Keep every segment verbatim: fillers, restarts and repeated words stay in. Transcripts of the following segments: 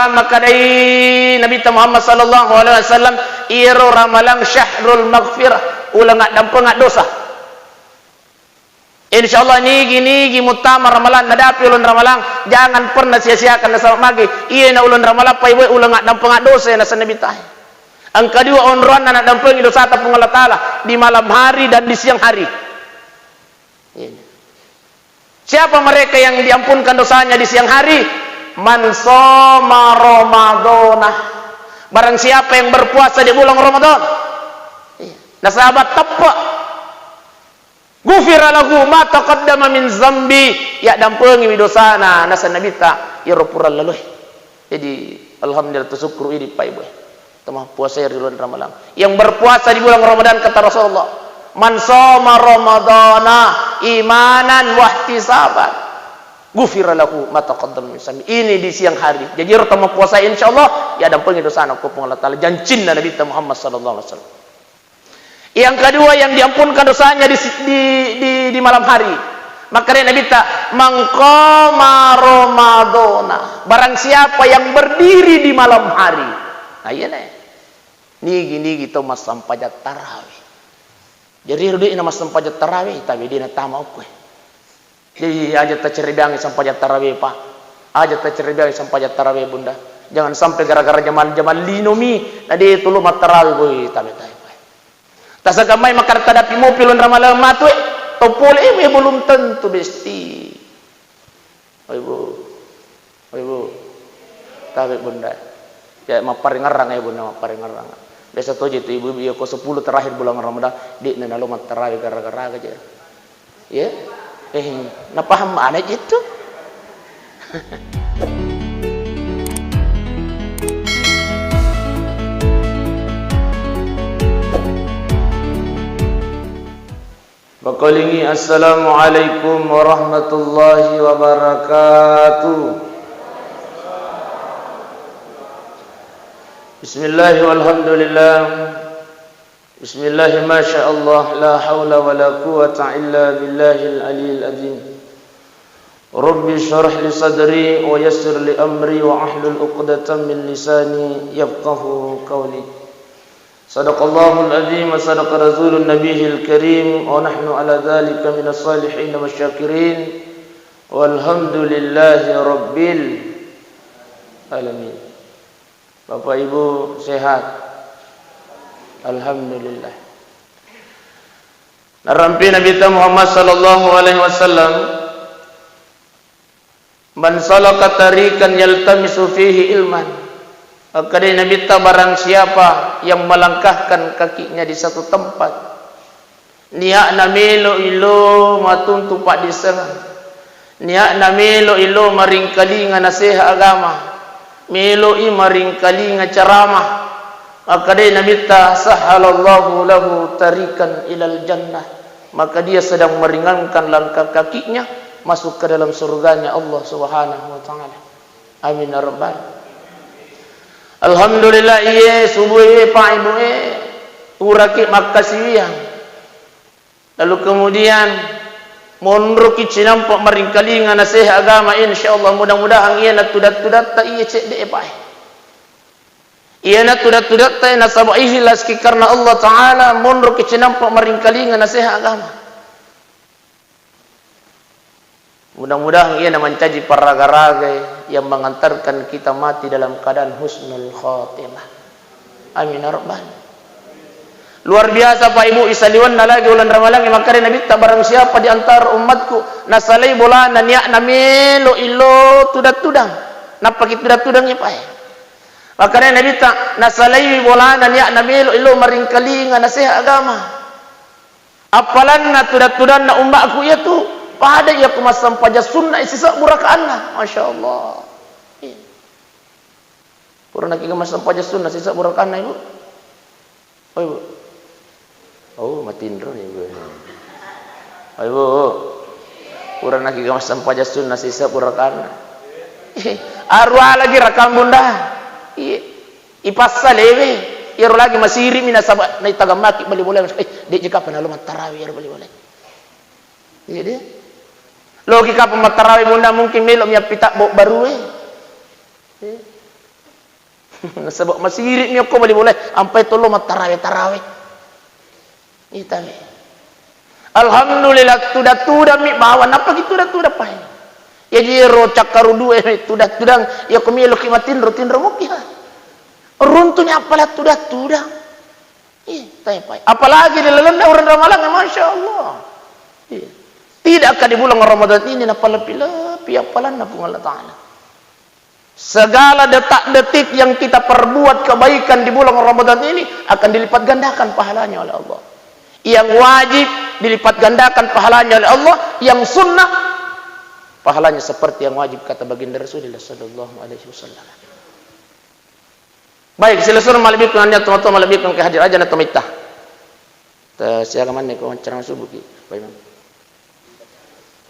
Makkedai Nabitta Muhammad sallallahu alaihi wasallam, iyaro Ramalang syahrul maghfirah, uleng addampeng dosa. Insya Allah, nigi-nigi muttama Ramalang, nadapi uleng Ramalang, jangan pernah sia-siakan, nasaba magi iyena uleng Ramalang, Pak Ibu, uleng addampeng dosa, naseng Nabitta. Engka dua onroanna naddampengi dosata Puang Allah Ta'ala, di malam hari dan di siang hari. Iya. Siapa mereka yang diampunkan dosanya di siang hari? Man shoma Ramadana. Barang siapa yang berpuasa di bulan Ramadan. Iya. Nasaba teppe. Ghufira lahu ma taqaddama min zambi. Yaddampengiwi dosana, naseng Nabitta, iyaro pura laloe. Jadi, alhamdulillah, tasukkuru idi, Pak Ibu. Tama puasa ri bulan Ramalang. Yang berpuasa di bulan Ramadan, kata Rasulullah, "Man shoma Ramadana imanan wahtisaban, ghufira lahu ma taqaddama min zambi." Ini di siang hari. Jadi, ero tama puasa, insya Allah, yaddampengi dosana ko Puang Allah Ta'ala. Jancinna Nabitta Muhammad sallallahu alaihi wasallam. Yang kedua, yang diampunkan dosanya di, di, di, di malam hari. Makkedai Nabitta, "Man qama Ramadana." Barang siapa yang berdiri di malam hari. Nah, iya ne. Nigi-nigi tau massempajang tarawih. Jadi, ero de'na massempajang tarawih, tapi de'na tama okkoe. Jadi, aja tacerebiangi sempajang tarawih, Pak. Aja tacerebiangi sempajang tarawih, Bunda. Jangan sampai gara-gara jamal-jamal linomi, na de' tolo mattarawih, boy, tabe-tabe, boy. Tasaka mai makkada tadapi mopi uleng Ramalang matu, eh, tau pole, eh, belum tentu, Besti. Oi, Bu. Oi, Bu. Tabe, Bunda. Ya, mapparengngerang, ya, Bunda, mapparengngerang. Biasa toje tu ibu-ibu, ya, ko sepuluh terakhir bulan Ramadan, de'na nalo mattarawih gara-gara aja. Ya? Eh, napaham mana itu? Pakolingi, "Assalamualaikum warahmatullahi wabarakatuh." Bismillah, walhamdulillah. Bismillah, masya Allah, la haula wa la quwwata illa billahil aliyil azim. Rabbi syrah li sadri wa yassir li amri wa ahlul uqdatan min lisani yafqahu qawli. Sadaqallahul azim wa sadaqa rasulun nabiyil karim wa nahnu ala dzalika minas salihin wa syakirin. Walhamdulillahi rabbil alamin. Bapak Ibu sehat? Alhamdulillah. Narampi Nabitta Muhammad sallallahu alaihi wasallam, "Man salaka tariqan yaltamisu fihi ilman." Makkeda Nabitta, barang siapa yang melangkahkan kakinya di satu tempat, niatna melo ilo matuntu paddisengeng, niatna melo ilo maringkalinga naseha agama, melo i maringkalinga ceramah, makkeda Nabitta, "Sahhalallahu lahu tariqan ilal jannah." Maka dia sedang meringankan langkah kakinya masuk ke dalam surganya Allah Subhanahu wa Ta'ala. Amin ya rabbal. Alhamdulillah, iye subuh, iye Pak Ibu, eh, uraki makkasiwiang. Lalu kemudian monroki cinampa maringkalinga naseha agama, insya Allah, mudah-mudahan iye natudat-tudatta iye cedde, eh, Pak, eh. Iyana tuda-tudatta nasaba ikhlas ki karena Allah Ta'ala, monro ki cinampa maringkalinga naseha agama. Mudah-mudahan iyana mancaji paraga-raga yang mengantarkan kita mati dalam keadaan husnul khatimah. Amin ya rabbal. Luar biasa, Pak Ibu, isaliwanna lagi ulan Ramalang, makkeda Nabitta, barang siapa di antara umatku nasalai bolana niatna melo illo tudang-tudang, nappaki tudang-tudang ya, Pak. Makkedai Nabitta, nasalaiwi bolana niatna melo illo maringkalinga naseha agama. Appalanna tudang-tudanna ummakku iyatu, pada iya ku massempajang sunna sisebbu rakaanna. Masya Allah. Iya. Pura nakiga massempajang sunna sisebbu rakaanna, Ibu? Oh, Ibu. Oh, matinro ni, Ibu. Oh, Ibu. Pura nakiga massempajang sunna sisebbu rakaanna. Arua lagi rakang, Bunda. Iya. Ipassa lewe. Iyaro lagi masirimi nasaba naitagamaki bali bola. Eh, de' jika apa nalo mattarawi iyaro bali bola. Iya, de'. Loki kapang mattarawi, Bunda, mungkin melo mi appitabbo barue. Iya. Nasaba masiri mi okko bali bolae, ampai tollo mattarawe-tarawe. Itami. Alhamdulillah, tuda-tuda mi bawang, nappa ki tuda-tuda pae. Jadi ero cakkaru due, tuda-tudang, iya ko melo ki matinro, tinro moki ha. Runtu ni appala tuda-tudang. Ih, tai pae. Apalagi di lalenna uleng Ramalang, Masya Allah. Iya. Tidak akan di bulan Ramadan ini napalepi-lepi appalanna Puang Allah Ta'ala. Segala detak-detik yang kita perbuat kebaikan di bulan Ramadan ini akan dilipat gandakan pahalanya oleh Allah. Yang wajib dilipat gandakan pahalanya oleh Allah, yang sunnah pahalanya seperti yang wajib, kata baginda Rasulullah sallallahu alaihi wasallam. Baik, silessureng malebbiku nania tomatoa malebbiku engka hadir aja na tomitta. Ta siaga manne ko acara subuh ki, Pak Imam.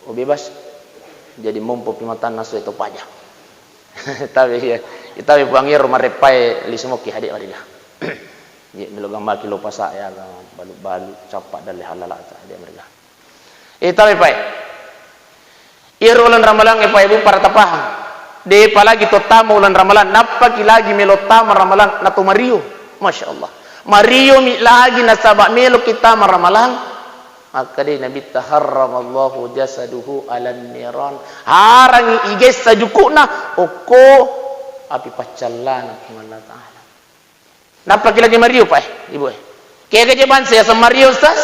Oh, bebas. Jadi mompo pi matanna sue to paja. Tapi iya, tapi Puang ero mareppae lisu mokki hade mariga. Ye melo gammaki lo pasa ya, balu-balu cappa dalle halala ta hade mariga. Eh, tapi pae. Iyaro uleng Ramalang e, Pak Ibu, para tapahang. Depa lagi to tama uleng Ramalang, nappaki lagi melo tama Ramalang, na to mario. Masya Allah. Mario mi lagi nasaba melo ki tama Ramalang. Makkeda Nabitta, "Harramallahu jasaduhu alan niran." Harangi igessa jukuna okko api paccallana Puang Allah Ta'ala. Nappaki lagi mario, Pak, eh, Ibu, eh. Kega je bangsa ya mario, Ustaz?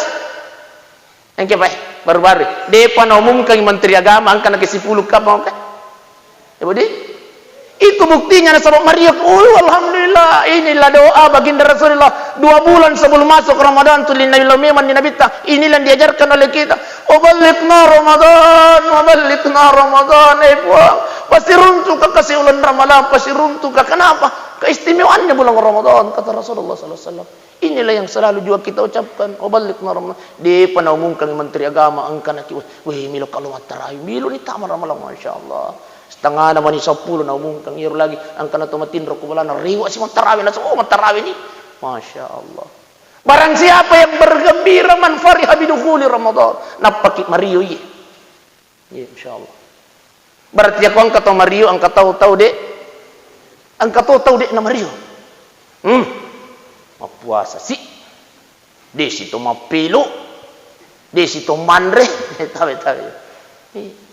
Engke, Pak, eh, baru-baru. Depa naumumkangi Menteri Agama, angka nake sipulu kapang, oke? Ibu di? Itu buktinya nasaba mario. Oh, alhamdulillah. Inilah doa baginda Rasulullah. Dua bulan sebelum masuk Ramadan tu linnabi lo memang di Nabitta. Inilah yang diajarkan oleh kita. Uballighna Ramadan, uballighna Ramadan. Eh, Puang, pasiruntuka kasi uleng Ramalang, pasiruntuka. Kenapa? Keistimewaannya bulan Ramadan, kata Rasulullah sallallahu alaihi wasallam. Inilah yang selalu juga kita ucapkan, "Uballighna Ramadan." Depa naumumkan Menteri Agama, engka naki, "Weh, melo kalo mattarawi, melo ni tama Ramalang, Masya Allah." Setengahna mani seppulo naumumkan, iyaro lagi, engka na to matinro ku bolana, rewa si mattarawi, nasa, "Oh, mattarawi ni." Masya Allah. Barang siapa yang bergembira, man fariha bidukhuli Ramadan. Nappaki mario iye. Iya, insya Allah. Berarti aku engka tau mario, engka tau, tau de, engka tau, tau de na mario. Hmm. Mappuasa si. De si to mappelo. De si to manre. Tabe, tabe. Ih.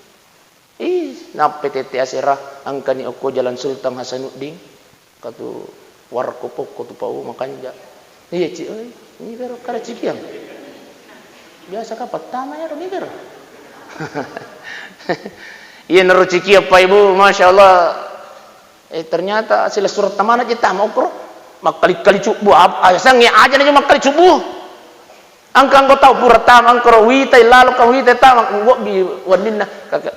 Ih, nappe tette asera, engkani okko Jalan Sultan Hasanuddin. Katu warkop okko tu pau makanja. Iya, Ci, oi, ini bero kara cikiang. Biasa ka pattama ero ni bero. Iya, naro cikiang, Pak Ibu, Masya Allah. Eh, ternyata silessureng tamana je tama okoro. Makkali-kali cubbu, ap-, ah, sangi aja na je makkali cubbu. Engka, engka tau pura tama, engka ro witai lalo, ka witai tama, wobbi wenninna. Kaka-,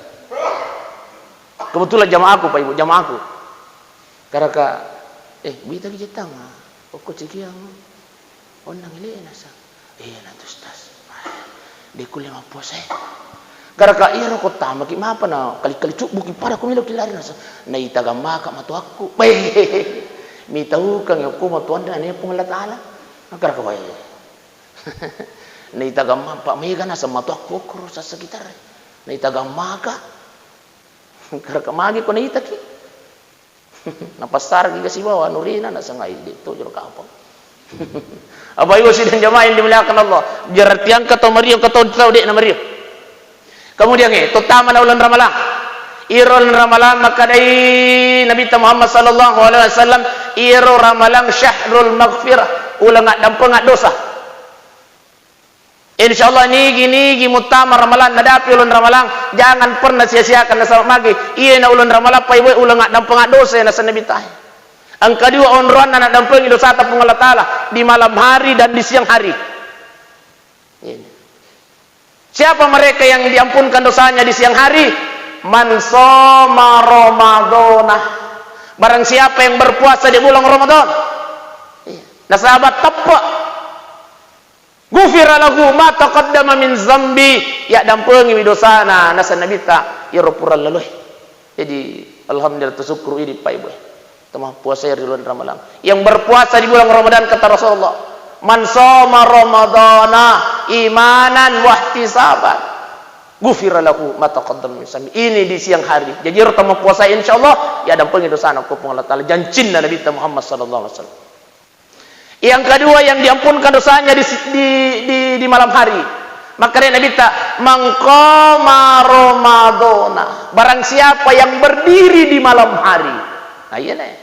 kebetulan jamaaku, Pak Ibu, jamaaku. Karaka, eh, wita ki jettang, ah. Okko cikiang, onnang ele'na sa. Iya, na tu, Ustaz. De kulle mappuasa, eh. Karaka, iyaro ko tamaki mapa na kali-kali cubbuki pada ko melo ki lari nasa. Naita gammaka matoakku. Beh, mitaukang okko matoanna ne Puang Allah Ta'ala. Karaka, weh. Naita gamma, pa mega nasa matoakku okko ro sasa gitar. Naita gammaka. Karaka magi ko naitaki. Napassaraki ga sibawa nurina, nasengai de to jolo kapang. Apa ibu sidang jamaah yang dimuliakan Allah. Berarti engka tau mario, engka tau, tau de na mario. Kemudian, eh, terutama na uleng Ramalang. Iro uleng Ramalang makkedai Nabi Muhammad sallallahu alaihi wasallam, iro Ramalang syahrul maghfirah, uleng addampeng dosa. Insya Allah, nigi-nigi muttama Ramalang, nadapi uleng Ramalang, jangan pernah sia-siakan nasaba magi. Iya na uleng Ramalang, pai boe uleng addampeng dosa, naseng Nabi ta. Engka dua onroanna naddampengi dosata Puang Allah Ta'ala, di malam hari dan di siang hari. Ini. Siapa mereka yang diampunkan dosanya di siang hari? Man shoma Ramadana. Barang siapa yang berpuasa di bulan Ramadan. Iya. Nasaba teppe. Ghufira lahu ma taqaddama min zambi, yaddampengiwi dosana, naseng Nabitta, iyaro pura laloe. Jadi, alhamdulillah, tasukkuru idi, Pak Ibu. Tama puasa ri bulan Ramalang. Yang berpuasa di bulan Ramadan, kata Rasulullah, "Man shoma Ramadana imanan wahtisaban." Ghufira lahu ma taqaddama min zambi. Ini di siang hari. Jadi, ero tau mappuasa, insyaallah, ya dampengi dosana ko Puang Allah Taala. Jancinna Nabitta Muhammad sallallahu alaihi wasallam. Yang kedua, yang diampunkan dosanya di, di, di, di malam hari. Makanya Nabitta, "Man qama Ramadana." Barang siapa yang berdiri di malam hari. Nah, iya, nih.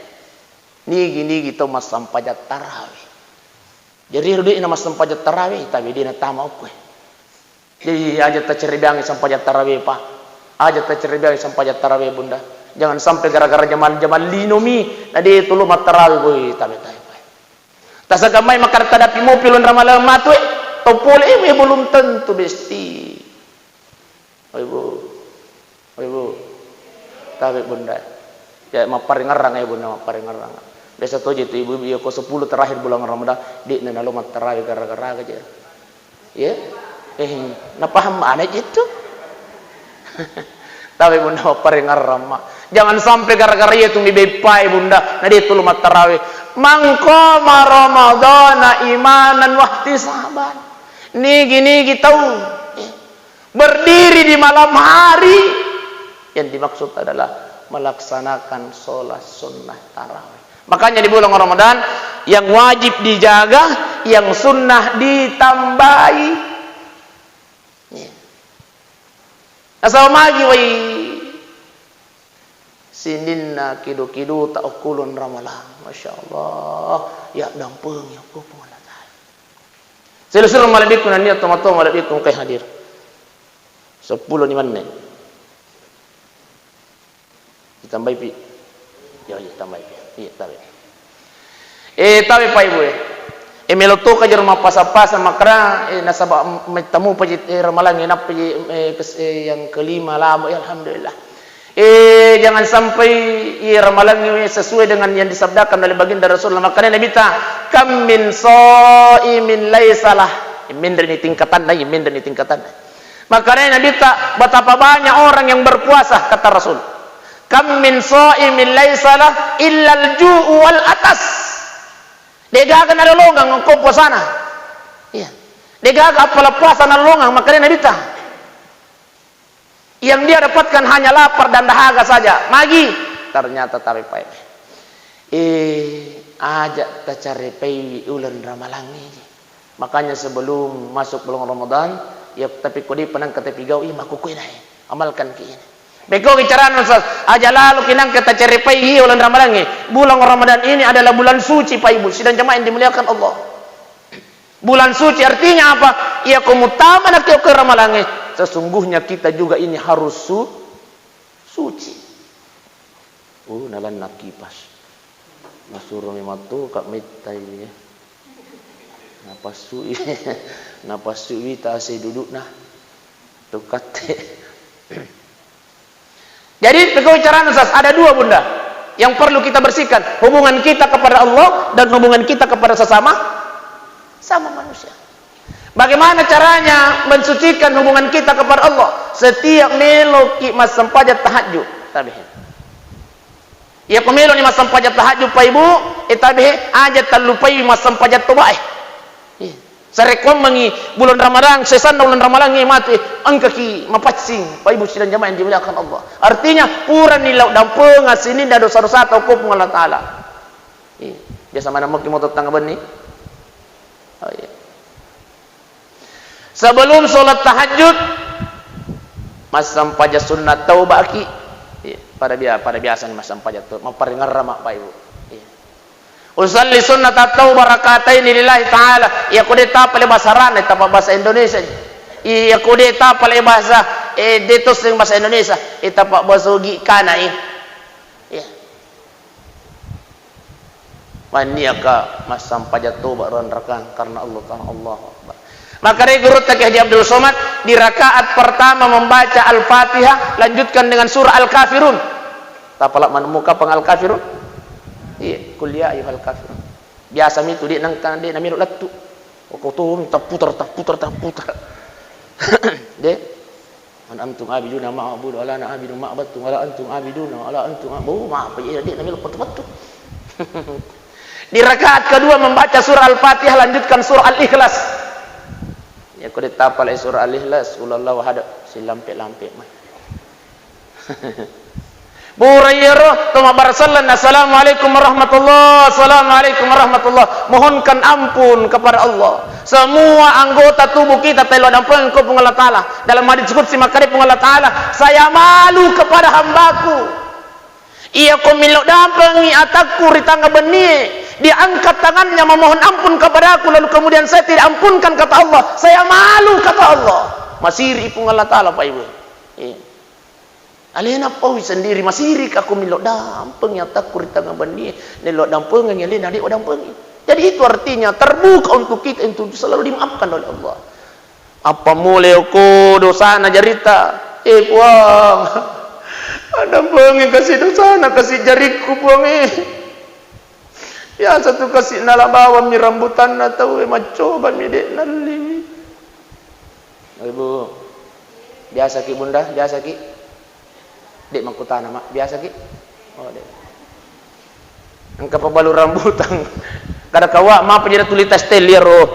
Nigi-nigi tau massempajang tarawih. Jadi, ero de'na massempajang tarawih, tapi de'na tama okko. Jadi, aja tacerebeangi sempajang tarawih, Pak. Aja tacerebeangi sempajang tarawih, Bunda. Jangan sampai gara-gara jamal-jamal linomi, na de' tolo mattarawih, boy, tabe-tabe, boy. Tasaka mai makkada tadapi mopi uleng ramalang matu, eh. Tau pole, eh, belum tentu, Besti. Oi, Bu. Oi, Bu. Tabe, Bunda. Ya, mapparengngerang, ya, Bunda, mapparengngerang. Biasa toje tu ibu-ibu, ya, ko sepuluh terakhir bulan Ramadan, de'na nalo mattarawih gara-gara aja. Ya? Eh, napaham mana itu? Tabe, Bunda, mapparengngerang, Mak. Jangan sampai gara-gara iya tu mi beppai, Bunda. Na de' tolo mattarawih. "Man qama Ramadana imanan wahtisaban." Nigi-nigi tau. Eh. Berdiri di malam hari, yang dimaksud adalah melaksanakan sholat sunnah tarawih. Makanya di bulan Ramadan, yang wajib dijaga, yang sunnah ditambahi. Ya. Nasaba magi wai sininna kido-kido ta okko uleng ramalang. Masya Allah, ya dampengi okko Puang Allah Taala. Selo-selo malebbiku nennia tomatoa malebbiku engkae hadir. Seppulo ni menne. Ditambai pi. Yo, yo, tambai pi. Iya, tabe. Eh, tabe, Pak Ibu, eh. Eh, melo to ka jero mappasa-pasa makkeda, eh, nasaba, mm, mettamu paji, eh, ramalang, eh, nappa ji, eh, kes-, eh, yang kelima lama, ya, alhamdulillah. Eh, jangan sampai, iya, ramalangnge sesuai dengan yang disabdakan oleh baginda Rasulullah. Makanya Nabi ta, "Kam min shaimin laisa lah." Mindri ni tingkatan, nah, mindri ni tingkatan. Makanya Nabi ta, "Betapa banyak orang yang berpuasa," kata Rasul. "Kam min shaimin laisa lah illal ju'u wal atas." Degaga nalolongang ko puasana. Iya. Degaga appala puasa nalolongang, makanya Nabi ta. Yang dia dapatkan hanya lapar dan dahaga saja. Magi? Ternyata tarepai. Eh, aja tacarepaiwi uleng ramalangnge. Makanya sebelum masuk bulan Ramadan, ya, tapi ko de' pa nengka tapi gau, iya, makkukue nae. Amalkan ki ini. Pekko ki carana, Ustaz, aja lalo ki nengka tacarepai iya uleng ramalangnge. Bulan Ramadan ini adalah bulan suci, Pak Ibu, sidang jamaah yang dimuliakan Allah. Bulan suci artinya apa? Iya, ko muttama na ki okko ramalangnge, sesungguhnya kita juga ini harus su-, suci. Oh, nalanna kipas. Nasuro mi mattoka mettai, ya. Napassui, napassui wita ase dudukna. Tukatte. Jadi, pegawai carana, Ustaz, ada dua, Bunda, yang perlu kita bersihkan. Hubungan kita kepada Allah dan hubungan kita kepada sesama, sama manusia. Bagaimana caranya mensucikan hubungan kita kepada Allah? Setiap meloki massempajang tahajud. Tabe. Iya, ko meloni massempajang tahajud, Pak Ibu, eh, tabe, aja tallupai massempajang toba, eh. Iya. Sarekkuammengngi bulan Ramadan, sesanna bulan Ramadan, eh, matu, eh, engkaki mapaccing, Pak Ibu sidang jamaah yang dimuliakan Allah. Artinya, purani lau dampenga sininna dosa-dosata okko Puang Allah Taala. Iya. Biasa mana mungkin mau tetangga benni? Oh, iya. Sebelum sholat tahajud, massempajang sunnat taubaki. Iya, pada bia-, pada biasa ni massempajang tau-, mapparingerrang, Pak Ibu. Iya. Usalli sunnat taubah rakataini lillahi ta'ala. Iya, ko de' tapale bahasa Arabna, tapa bahasa Indonesia. Iya, ko de' tapale bahasa, eh, de' tosseng bahasa Indonesia, eh, tapa bahasa Ogi kana, eh. Iya. Manniaka massempajang toba ruang rakang karena Allah Ta'ala, Allahu Akbar. Maka dari gurutta Kiai Haji Abdul Somad, di rakaat pertama membaca Al-Fatihah, lanjutkan dengan surah Al-Kafirun. Tapala manemmu kapang Al-Kafirun? Iya, qul ya ayyuhal kafirun. Biasa mitu de' nangka, de' namelo lettu. Okko tu, tapputar, tapputar, tapputar. De'. Man antum abiduna ma a'budu wala ana abidun ma abattum wala antum abiduna wala antum ab-, oh, maaf, iya, de' namelo pettu-pettu. Di rakaat kedua membaca surah Al-Fatihah, lanjutkan surah Al-Ikhlas. Ya, Ko de' tapalai surah Al-Ikhlas, Qul huwallahu ahad, silampe-lampe mai. Pura iyaro to mabbara selleng, "Assalamualaikum warahmatullah, assalamualaikum warahmatullah." Mohonkan ampun kepada Allah. Semua anggota tubuh kita telo dampeng ko Puang Allah Taala. Dalam hadis qudsi makkeda Puang Allah Taala, "Saya malu kepada hambaku." Iya ko melo dampengi atakku ri tangnga bennie, dia angkat tangannya memohon ampun kepadaku, lalu kemudian saya tidak ampunkan, kata Allah, saya malu, kata Allah. Masiri Puang Allah Taala, Pak Ibu. Iya. Alena paui sendiri, masiri ka ko melo dampengi atakku ri tangnga bennie, nelo dampengi alena de' dampengi. Jadi itu artinya terbuka untuk kita untuk selalu dimaafkan oleh Allah. Apa mule ko dosana jarita? Eh, Puang, adampengi kasi dosana, kasi jarikku, Puang, eh. Biasa tu kasi nala bawammi rambutanna tau, eh, maccoba mi de' nalliwi. Ibu, biasa ki, Bunda, biasa ki? De' makkutana, Mak, biasa ki? Oh, de'. Engka pabalu rambutan. Kada kawa, mapa jeda tuli tastel iyaro,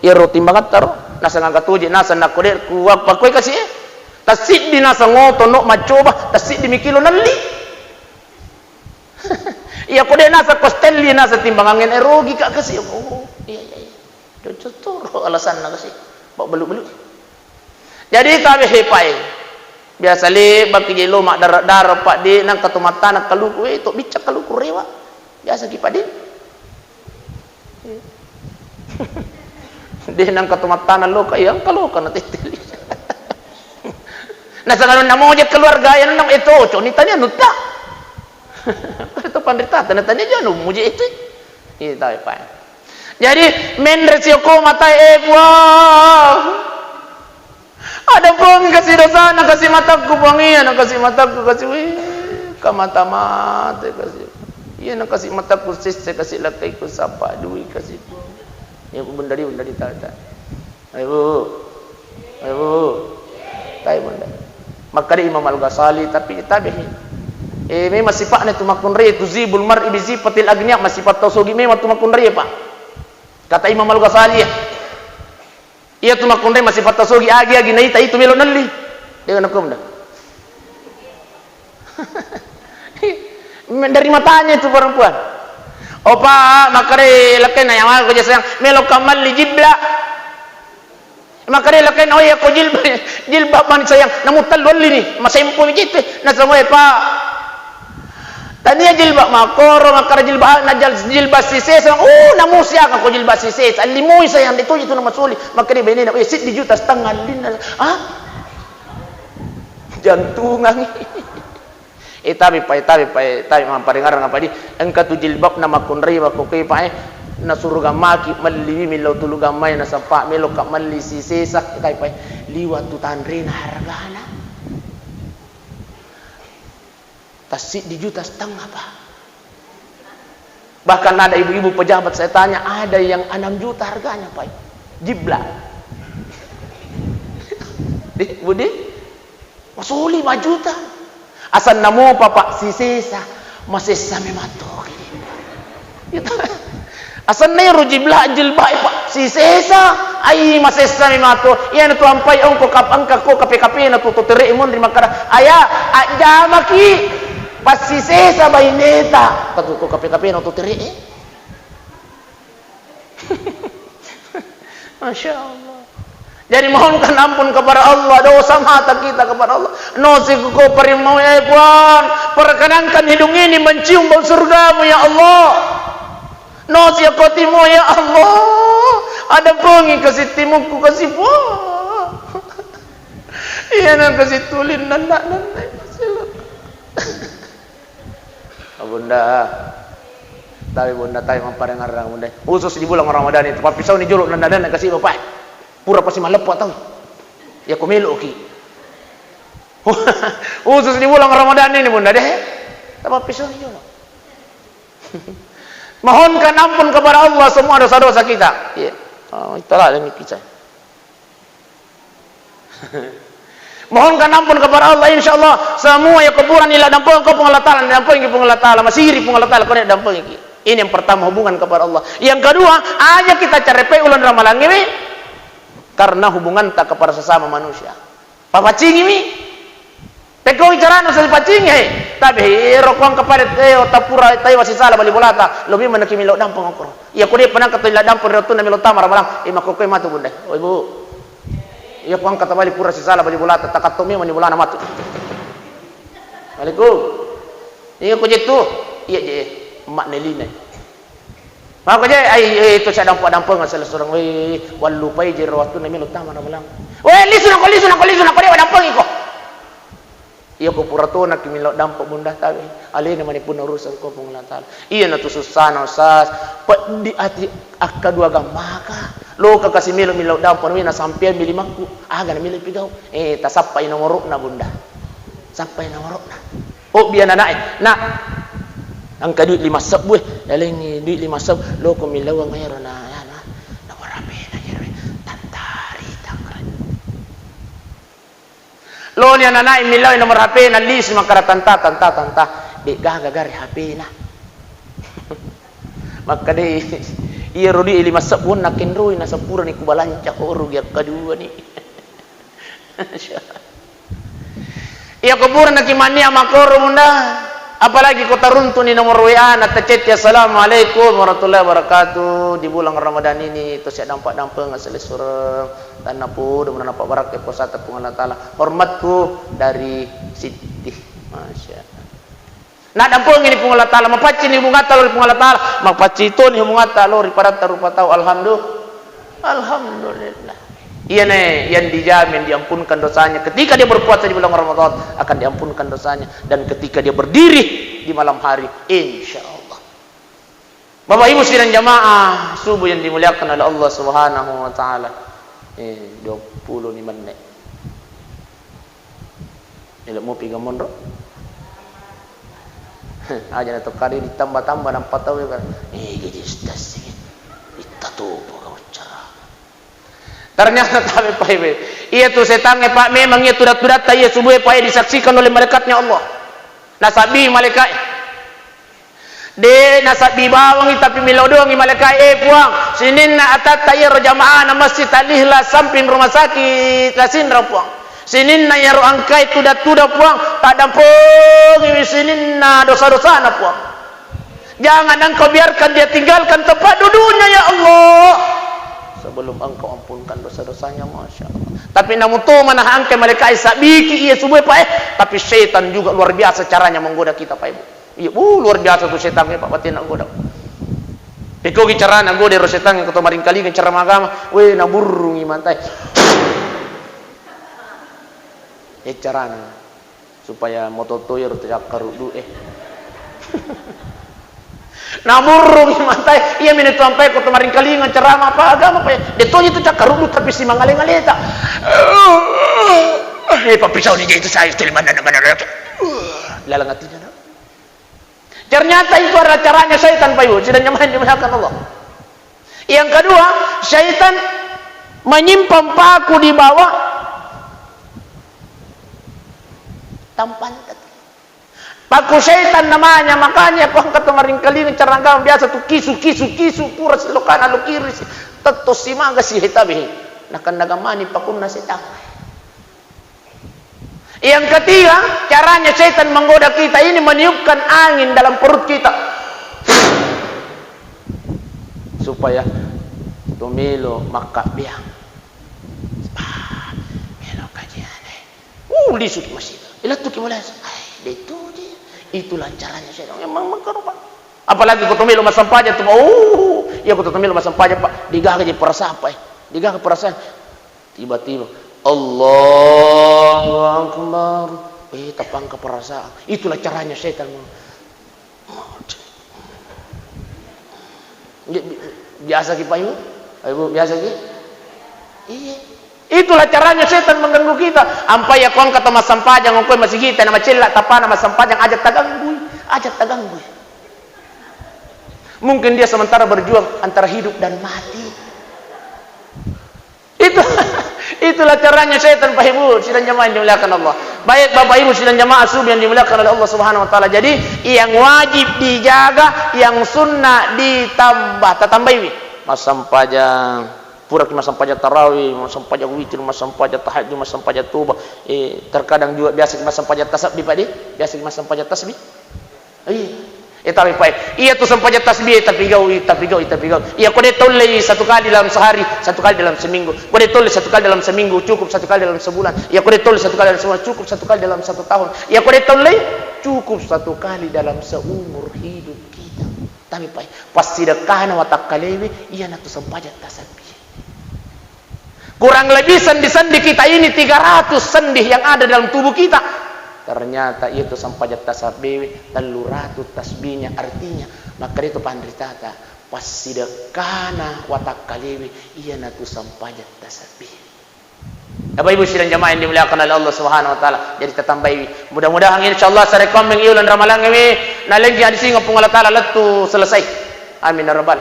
iyaro timbangatta ro. Naseng engka tuji, naseng nakko de' kuwa pakkoe kasi, eh. Tasiddi naseng oto no maccoba, tasiddi mi kilo nelli. Iya ko de' naseng ko stelli naseng timbangangnge, eh, rogi ka kasi. Oh, iya, iya, iya. Cocok toro alasanna kasi. Pabbalu-balu. Jadi tabe hepae. Biasa lebaki je lo maddara-dara, Pak, de' nengka to mattana kaluku, eh, to bicca kaluku rewa. Biasa ki, Pak, de'. De' nengka to mattana loka, iya engka loka na tette. Nasaba namo je keluarga ya nang, eh, to coni tania nutta. Pada to panritata na tania janu muje itu. Iya, tabe, Pak. Jadi, menre sioko matae, eh, Puang. Adampengi kasi dosana, kasi matakku, Puang, iya na kasi matakku, kasi, wih, kamata-mate kasi. Iya na kasi matakku sesse, kasi lakkaiku sapa dui, kasi. Iya, Bunda di, Bunda di, tabe, tabe. Ayo, Bu. Ayo, Bu. Tabe, Bunda. Makkeda Imam Al-Ghazali, tapi tabe. Eh, memang sipatna tu makkunrai, tuzibul mar'i bi zifatil agniya, masipat tau sogi memang tu makkunrai, Pak. Kata Imam Al-Ghazali, ya. Iya tu makkunrai masipat tau sogi, agi-agi naita itu melo nelli. De' nakko, Bunda. Dari matanya itu perempuan. Oh, Pak, makkeda lakkainna, "Iya, Mak, ko je sayang, melo ka melli jibla." Makkeda lakkainna, "Oh iya, ko jilba-, jilbab mani sayang, namu tellu elli ni, masempo mi jitu." Naseng, "Oe, Pak, tania jilbab makkoro, makkeda jilbab, na jal-, jilbab sisesa." "Oh, namu siaga ko jilbab sisesa, elli moi sayang, de' toji tu namasuli." Makkeda bainena, "Eh, siddi juta setengah ellinna." Ah? Jantungang. Eh, tabe, Pak, eh, tabe, Pak, eh, tabe, mamparengarang apa di? Engka tu jilbabna makkunrai makkoke, Pak, eh. Nasuro gammaki melliwi millau tulu gammai, nasappa melo ka melli sisesa, eh, tabe, Pak, eh. Liwa tu tanrena hargana. Tassiddi juta setengah, Pak. Bahkan ada ibu-ibu pejabat saya tanya, ada yang enam juta harganya, Pak. Jibla. Di, Budi? Masuli lima juta. Asanna mopa, Pak, sisesa. Masessa memang toki. Asanna ero jibla, jilbab, Pak, sisesa. Ai, masessa memang to. Iyana tu ampai ongko kap-, engka ko kape-kapena tu, to tere monri makkada, "Aya, ajjamaki." Passisesa baineta. Tatu ko kape-kapena tu tere, eh. Masya Allah. Jadi mohonkan ampun kepada Allah, dosa mata kita kepada Allah. Nosi ko parimau, eh, Puang, perkenankan hidung ini mencium bau surgamu, ya Allah. Nosi ko timu, ya Allah. Ada pengi kasih timuku kasih, Puang. Iya na kasih tulin nanda nanda. Oh, Bunda. Tapi Bunda, tapi mamparengarang, Bunda. Khusus di bulan Ramadan itu, pappisau ni jolo nanda-nanda kasih Bapak. Pura pasti malepo tau. Ya, ko meloki. Khusus di bulan Ramadan ini, Bunda, deh. Tapi pappisau ni jolo. Mohonkan ampun kepada Allah semua dosa-dosa kita. Iya. Oh, itulah demi kita. Mohonkan ampun kepada Allah, insya Allah semua ya kuburan ila dampeng ko Puang Allah Taala, dampeng ki Puang Allah Taala, masiri Puang Allah Taala, ko dampeng ki. Ini yang pertama, hubungan kepada Allah. Yang kedua, aja kita carepe ulan Ramalang ini. Karena hubunganta kepada sesama manusia. Papaccingi mi. Pekko carana usah dipaccingi, he. Tapi, ero kuang kepada, eh, tapura, taiwa sisala bali bolata. Lebih mana kimi lo dampeng okoro. Iya, ko dia pernah kata ila dampeng ri wettunna melo tama ramalang. Eh, makkokkoe matu, Bunda. Oh, Ibu. Iya, kuang kata bali pura sisala bali bolata. Takatto memang ni bolana matu. Assalamualaikum. Iya, ko jettu. Iya, je. Emak Nelina. Maka je, ai, eh, itu saya dampeng-dampeng asal surang, weh, wallupai je ro wettunna melo tama na malang. Weh, lisu nako, lisu nako, lisu nako, dia dampeng iko. Iya ko pura tona ki melo dampeng, Bunda, tabe. Alena mani punna urusan ko Puang Allah Taala. Iya na tu susana, Ustaz. Peddi ati akka dua gammaka. Lo ka kasi melo, melo dampeng, weh, na sampean mi limakku. Aga na melo pigau. Eh, tasappai nomorokna, Bunda. Sappai nomorokna. Oh, biar anaknya. Nak, engka duit lima sebbu, eh. Yalengi duit lima sebbu. Lo ko milawang ero na, ya, na. Nomor H P na ero, eh. Tantari tangre. Lo ni anak-anak milawang nomor H P na, lis makara tanta, tanta, tanta. Dek gaga gare H P na. Makkadai, iya ro duit lima sebbu na kenroi na sepura ni kubalanca ko rugi akka dua ni. Iya ko pura naki mania makoro, Bunda. Apalagi ko taruntuni nomor W A na tacette, "Assalamualaikum warahmatullahi wabarakatuh." Di bulan Ramadan ini to sia dampa-dampeng asale sureng. Tanna podo menanapa barakka puasata Puang Allah Taala. Hormatku dari Siti. Masya Allah. Naddampengini Puang Allah Taala, mapaccini hubungatta lao ri Puang Allah Taala, mapaccini toni hubungatta lao ri padatta rupa tau. Alhamdu-, Alhamdulillah. Iyana yang dijamin diampunkan dosanya ketika dia berpuasa di bulan Ramadan, akan diampunkan dosanya. Dan ketika dia berdiri di malam hari, insya Allah. Bapak Ibu sidang jamaah subuh yang dimuliakan oleh Allah Subhanahu wa Ta'ala. Eh, dua puluh lima menit. Elo mopi ga monro? Aja na tokkari ditambah-tambah nampa tau ya kan. Eh, gaji ustaz sih. Itta topo ga uccara. Ternyata tabe, Pak, ibe. Iya tu setangnge, Pak, memang iya tudat-tudatta iya subuh, Pak, iya disaksikan oleh malaikatnya Allah. Nasabbi malaikat. De nasabbi bawangi, tapi melo doangi malaikat, "Eh, Puang, sininna atatta iyaro jamaah na masjid Al-Ikhlas samping rumah sakit Lasinra, Puang. Sininna iyaro engkai tuda-tuda, Puang, taddampengiwi sininna dosa-dosana, Puang. Jangan engkau biarkan dia tinggalkan tempat duduknya, ya Allah. Sebelum engkau ampunkan dosa-dosanya." Masya Allah. Tapi namuto mana angkai malaikat sabbiki iya subuh, Pak, eh. Tapi setan juga luar biasa caranya menggoda kita, Pak Ibu. Iya, uh, luar biasa tu setangnge, Pak, batinna goda. Pekkogi carana goda ro setangnge, ko to maringkalinga ceramah agama, we, naburrungi matae. Eh, carana supaya mototo iyaro tu cakkaruddu, eh. Naburrungi matae, iya mini tu ampai ko to maringkalinga ceramah apa agama, Pak, eh. De toji tu cakkaruddu tapi simangale-ngaleta. Eh, pappisau ni je itu saya tu limanna mana. Lalang atinna, nak. Ternyata itu adalah caranya syaitan, Pak Ibu. Sidang jamaah yang dimuliakan Allah. Yang kedua, syaitan menyimpan paku di bawah tampang. Paku syaitan namanya, makanya ko engka to maringkalinga caranggang biasa tu kisu, kisu, kisu, pura silokana lo kiri si, tetto simaga si hetabe. Nakan nagamani pakunna setang. Yang ketiga, caranya setan menggoda kita ini meniupkan angin dalam perut kita. Supaya tumelo makkabbeang. Ah, melo kajian, eh. Uh, lisu ki masjid. Ilattu ki mulai. Ai, de toji. Itulah caranya setan. Memang menggoda, Pak. Apalagi ko tumelo massempajang tu, Pak. Uh, iya ko tumelo massempajang, Pak. Digaga je perasaan, Pak, eh. Digaga perasaan. Tiba-tiba, "Allahu Akbar." Eh, tapangka perasaan. Itulah caranya setan. Bi-, bi-, biasa ki, Pak Ibu? Pak Ibu, biasa ki? Iya. Itulah caranya setan mengganggu kita. Ampai ya ko engka to massempajang, ko masigi tena macella, tapana massempajang, aja taganggui. Aja taganggui. Mungkin dia sementara berjuang antara hidup dan mati. Itu, itulah caranya setan, Pak Ibu, sidang jamaah yang dimuliakan Allah. Baik, Bapak Ibu, sidang jamaah subuh yang dimuliakan oleh Allah Subhanahu wa Ta'ala. Jadi, yang wajib dijaga, yang sunnah ditambah, tatambaiwi. Massempajang, Puraki massempajang tarawih, massempajang witir, massempajang tahajud, massempajang toba. Eh, terkadang juga biasa massempajang tasbih, Pak, di? Biasa massempajang tasbih? Iya. Eh, tapi, Pak, iya tu sempajang tasbih, tapi gau, tapi gau, tapi gau. Iya, ko de tollei satu kali dalam sehari, satu kali dalam seminggu. Ko de tollei satu kali dalam seminggu, cukup satu kali dalam sebulan. Iya, ko de tollei satu kali dalam sebulan, cukup satu kali dalam satu tahun. Iya, ko de tollei, cukup satu kali dalam seumur hidup kita. Tapi, Pak, passidekkana watakkalewe, iyanatu sempajang tasbih. Kurang lebih sendi-sendi kita ini tiga ratus sendi yang ada dalam tubuh kita. Ternyata itu sempajang tasbih, telluratu tasbihnya. Artinya, maka itu panritata, passidekkana watakkalewe, iyanatu sempajang tasbih. Bapak Ibu sidang jamaah yang dimuliakan oleh Allah Subhanahu wa Ta'ala. Jadi, tatambai. Mudah-mudahan, insya Allah, sarekkoammengngi uleng Ramalang ini, nalengi adi singa Puang Allah Ta'ala lettu selesai. Amin ya rabbal.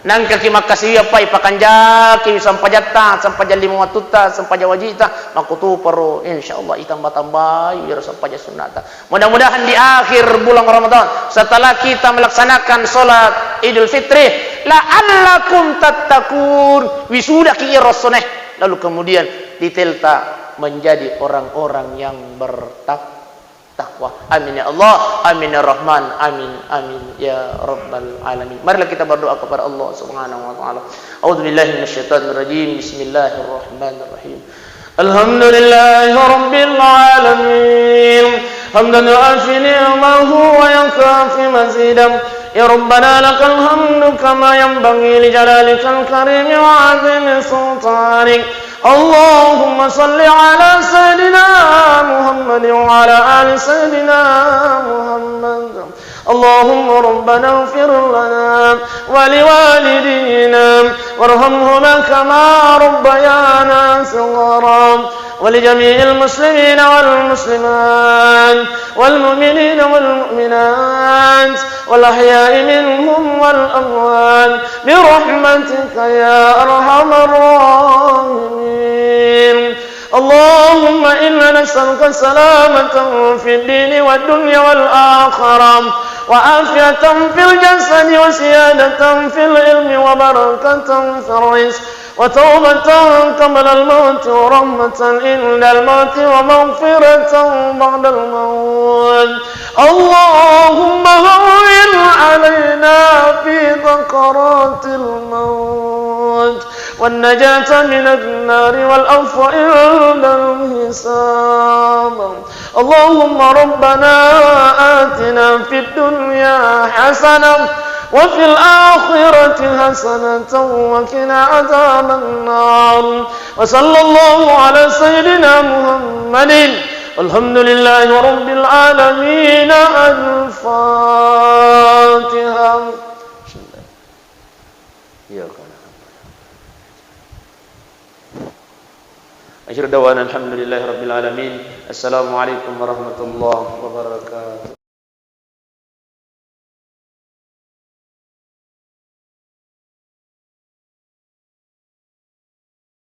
Nangkaki makkasiwiang, Pak, ipakanjaki sempajatta, sempajang lima wattutta, sempajang wajita, makkutuparo, insya Allah, itambah-tambahi iyaro sempajang sunnata. Mudah-mudahan di akhir bulan Ramadan, setelah kita melaksanakan sholat Idul Fitri, la'allakum tattaqun, wisudaki iyaro essona, lalu kemudian detailta menjadi orang-orang yang bertak-, takwa. Amin ya Allah, amin ya Rahman, amin, amin ya Rabbal Alamin. Marilah kita berdoa kepada Allah Subhanahu wa Ta'ala. A'udzu billahi minasyaitonir rajim. Bismillahirrahmanirrahim. الحمد لله رب العالمين، حمدا يوافي نعمه ويكافي مزيده. يا ربنا لك الحمد كما ينبغي لجلالك الكريم وعظيم سلطانك. اللهم صل على سيدنا محمد وعلى آل سيدنا محمد. اللهم ربنا اغفر لنا ولوالدينا وارحمهما كما ربيانا صغارا، ولجميع المسلمين والمسلمات والمؤمنين والمؤمنات والأحياء منهم والأموات برحمتك يا أرحم الراحمين. اللهم إنا نسألك سلامة في الدين والدنيا والآخرة، وعافية في الجسد، وزيادة في العلم، وبركة في الرزق، وتوبة قبل الموت، ورحمة عند الموت، ومغفرة بعد الموت. اللهم هون علينا في سكرات الموت، والنجاة من النار والعفو عند الحساب. اللهم ربنا آتنا في الدنيا حسنة وفي الآخرة حسنة وقنا عذاب النار. وصلى الله على سيدنا محمد. الحمد لله رب العالمين. الفاتحة. إياك نعبد. آخر دعوانا الحمد لله رب العالمين. السلام عليكم ورحمة الله وبركاته.